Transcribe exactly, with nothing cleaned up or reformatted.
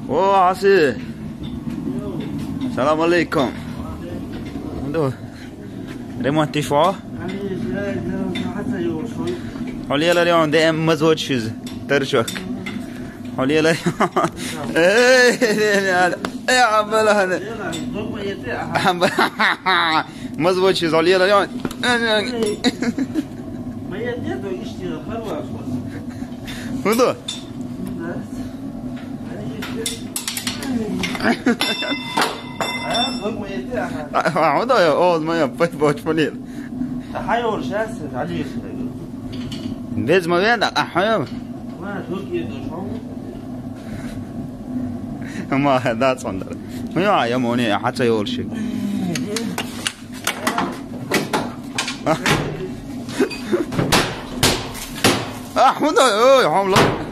О, Аси. Салам алейкум. Ду. Ремонт иш ва? Хьо лелар ён, де эм мазочиз. Торчок. Хьо лелар ён. Эй, эй, эй, эй, амбалан. Амба-, мазочиз, хьо лелар ён. Худа? Худа, я, о, моя, пой, пой, пой. Без ма вен, а, хьо. Ма, да, цондар. Хьо, я, моне, хьаца ёлши. А, худа, ой, хьо, ла.